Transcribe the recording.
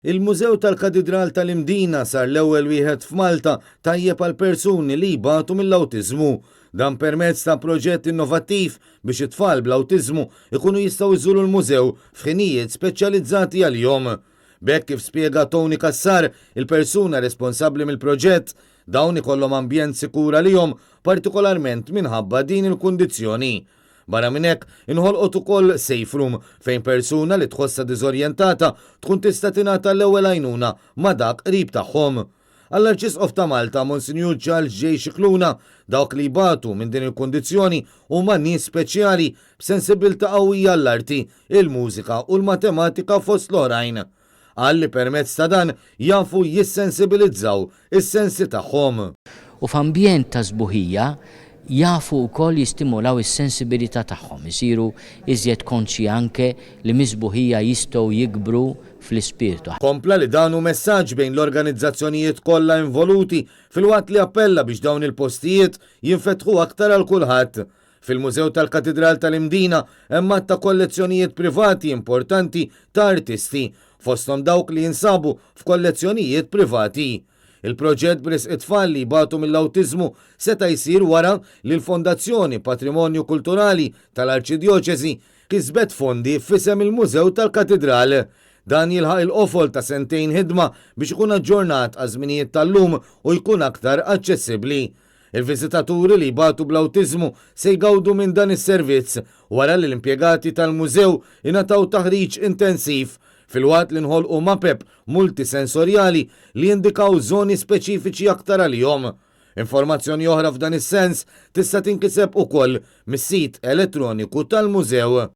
Il-Mużew tal-Katidral tal-Imdina sar l-ewwel wieħed f'Malta tajjeb għal persuni li jbatu mill-awtiżmu. Dan permezz ta' proġett innovattiv biex it-tfal bl-awtiżmu jkunu jistgħu jżuru l-mużew f'ħinijiet speċjalizzati għalihom. B'hekk kif spjega Tony Cassar, il-persuna responsabbli mill-proġett, dawn ikollhom ambjent sikur għalihom partikolarment minħabba din il-kundizzjoni. Barra minn hekk, inħolqot ukoll safe room fejn persuna li tħossha diżorjentata tkun tista' tingħata l-ewwel għajnuna ma' dak qrib tagħhom. Għall-Arċisqof ta' Malta, Monsinjur Charles J. Scicluna, dawk li jbatu minn din il-kundizzjoni huma nies speċjali b'sensibbiltà qawwija għall-arti, il-mużika u l-matematika fost l-oħrajn. Qal li permezz ta' dan jafu jissensibilizzaw is-sensi tagħhom. U f'ambjent ta' sbuħija jafu wkoll jistimulaw is-sensibilità tagħhom, isiru iżjed konxji anke li mis-sbuħija jistgħu jikbru fl-ispirtu. Kompla li dan hu messaġġ bejn l-organizzazzjonijiet kollha involuti filwaqt li appella biex dawn il-postijiet jinfetħu aktar għal kulħadd. Fil-Mużew tal-Katidral tal-Imdina hemm għadd ta' kollezzjonijiet privati importanti ta' artisti, fosthom dawk li jinsabu f'kollezzjonijiet privati. Il-proġett b'risq it-tfal li jbatu mill-awtiżmu seta' jsir wara li l-Fondazzjoni Patrimonju Kulturali tal-Arċidjoċesi kisbet fondi f'isem il-Mużew tal-Katidral. Dan jilħaq il-qofol ta' sentejn ħidma biex ikun aġġornat għaż-żminijiet tal-lum u jkun aktar aċċessibbli. Il-viżitaturi li jbatu bl-awtiżmu se jgawdu minn dan is-servizz wara li l-impjegati tal-mużew ingħataw taħriġ intensiv, filwaqt li nħolqu mapep multisensorjali li jindikaw żoni speċifiċi aktar għalihom. Informazzjoni oħra f'dan is-sens tista' tinkiseb ukoll mis-sit elettroniku tal-mużew.